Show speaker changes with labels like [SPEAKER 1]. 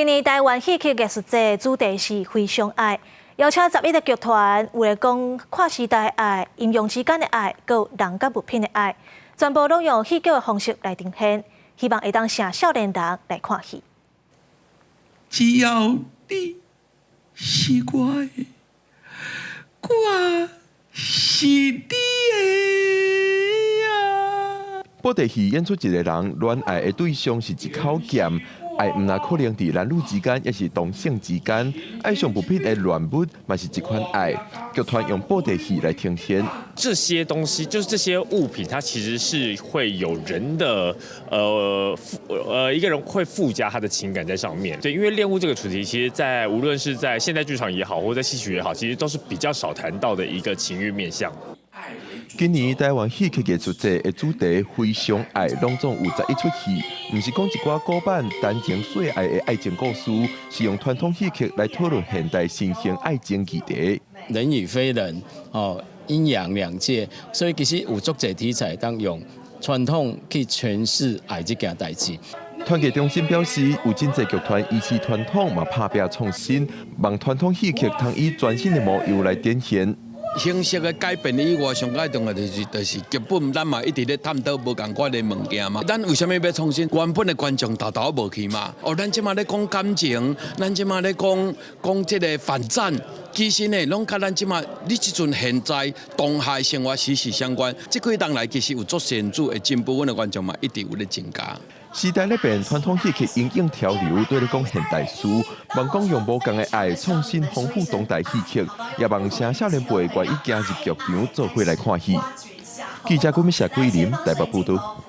[SPEAKER 1] 今年台灣戲曲藝術節主題是非常愛，邀請11個劇團，有咧講跨時代愛、陰陽之間的愛，閣有人佮物品的愛，全部攏用戲劇的方式來呈現，希望會當吸引少年人來看戲。
[SPEAKER 2] 只要你是我的，我是你的啊！
[SPEAKER 3] 布袋戲演出一個人戀愛的對象是一口劍，愛毋但可能佇男女之間，抑是同性之間，愛上物品的戀物嘛是一款愛。劇團用布袋戲來呈現。
[SPEAKER 4] 這些東西，就是這些物品，它其實是會有人的，一個人會附加他的情感在上面。對，因為戀物這個主題，其實在無論是在現代劇場也好，或者在戲曲也好，其實都是比較少談到的一個情欲面向。
[SPEAKER 3] 今年台灣戲曲藝術節的主題非常愛，攏總有11齣戲，毋是講一寡古板單情細愛的愛情故事，是用傳統戲曲來討論現代新興愛情議題。
[SPEAKER 5] 人與非人，哦，陰陽兩界，所以其實有足濟題材當用傳統去詮釋愛這件代誌。
[SPEAKER 3] 團結中心表示，有真濟劇團維持傳統，嘛拍拚創新，望傳統戲曲通以全新的模樣來展現。
[SPEAKER 2] 形式的改變以外，上蓋重要就是劇本，咱嘛一直咧探討無仝款的物件嘛。咱為啥物欲創新？原本的觀眾沓沓無去嘛。哦，咱這馬咧講感情，咱這馬咧講講這个反戰，其實呢，攏佮咱這馬你這陣現在當下生活息息相關。這幾冬來其實有足顯著的進步，阮的觀眾嘛一直有咧增加。
[SPEAKER 3] 時代咧變，傳統戲曲因應潮流，綴咧講現代事，望講用無仝的愛創新豐富當代戲曲，也望青少年輩願意行入劇場做伙來看戲。記者郭美霞、桂林台北報導。